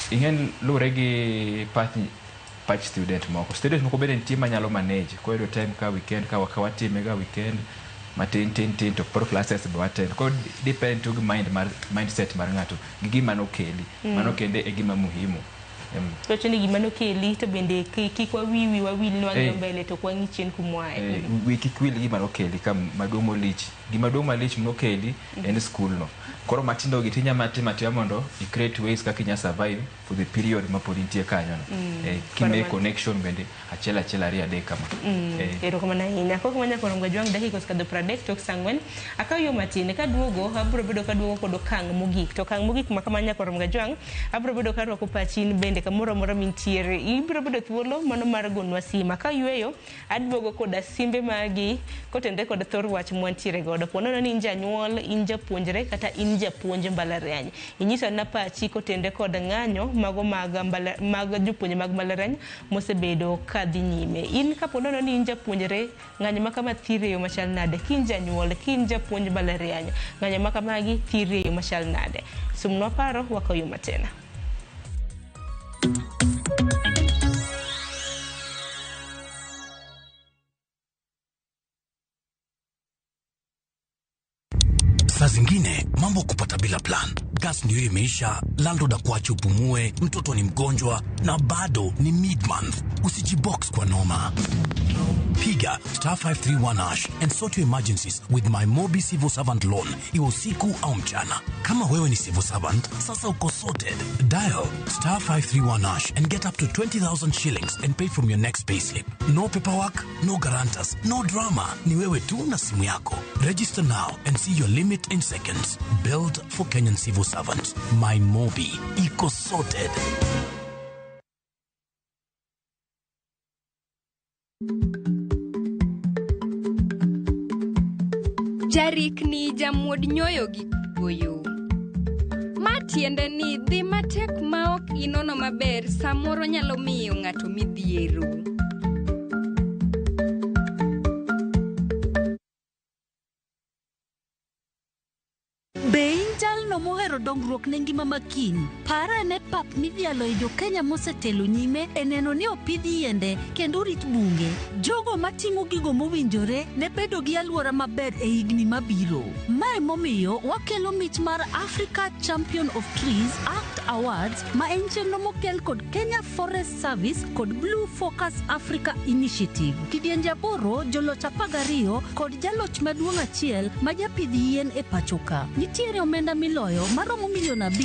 Ing'e luwore gi pach student moko. Student moko bende nitie manyalo manage koyudo time ka weekend ka watime ga weekend matin tin tin to koro classes be wattend. Koro depend to gi mind mar mindset mar ng'ato gi gima nokeli. Mano kende e gima muhimu. Wacho ni gima nokeli to bende kik wawiwi wawil ni wang'iyo mbele to ok wang'i chien kumwae. Wi kik wil gima nokeli ka maduong' molich. Gima duong' malich nokeli en skul no. Koro matindo gi tinya mana timo atima mondo i create ways kaka inya survive for the period ma pod intie kanyo no. Ki make connection bende achiel achiel ariyo adek kama. Erokamano ahinya. Kok manya koro Ngajwang' dakika osekadho 30 tok sa 4. Akaw yo matin kaduogo abiro bedo kaduogo kod okang' mogik. To okang' mogik ma kama nyakoro Ngajwang' abiro bedo karwako pachi in bende kamoro amora mintiere. Ibiro bedo thuolo mano mar gonwa sima. Ka yweyo aduogo koda simbe magi kotenore kod thor wach mwantiere godo. Po nono ni in janyuol, in japuonjre kata in japuonj mbalariany. Inyiso na pachi kotenore kod ng'anyo mago mag mag jopuonje mag mbalariany mosebedo ka dhi nyime. In kapo nono ni in japuonjre, ng'anyo ma kama thiri e yo machal nade? Ki in janyuol, ki in japuonj mbalariany, ng'anyo ma kamagi thiri e yo machal nade? Sumnwa paro wakaw yo matin. Saa zingine mambo kupata bila plan. Gas ndio imeisha, landlord akuache upumue, mtoto ni mgonjwa na bado ni mid-month. Usijibox kwa noma. Piga star 531 hash and sort your emergencies with my Mobi Civil Servant Loan, iwe usiku au mchana. Kama wewe ni civil servant, sasa uko sorted. Dial star 531 hash and get up to 20,000 shillings and pay from your next payslip. No paperwork, no guarantors, no drama. Ni wewe tu na simu yako. Register now and see your limit in seconds. Built for Kenyan civil servants. My Mobi. Iko sorted. Jarikni jamuod nyoyo gi kuoyo. Ma tiende ni dhi matek ma ok inono maber samoro nyalo miyo ng'ato midhiero. Be in jalno mohero dongruok ne ngima ma kiny? Par ane pap midhialo e jokenya mosetelo nyime e neno ni opidh yiende kendo orit bunge. Jogo matimo gigo mowinjore ne bedo gi alwora maber e higni mabiro. Mae momiyo wakelo mich mar Africa Champion of Trees Act Awards ma en chenro mokel kod Kenya Forest Service kod Blue Focus Africa Initiative. Kidienje 8, joloch 12 kod jaloch maduong' achiel ma japidh yien e pacho ka. Nitiere omenda miloyo maromo milion 5.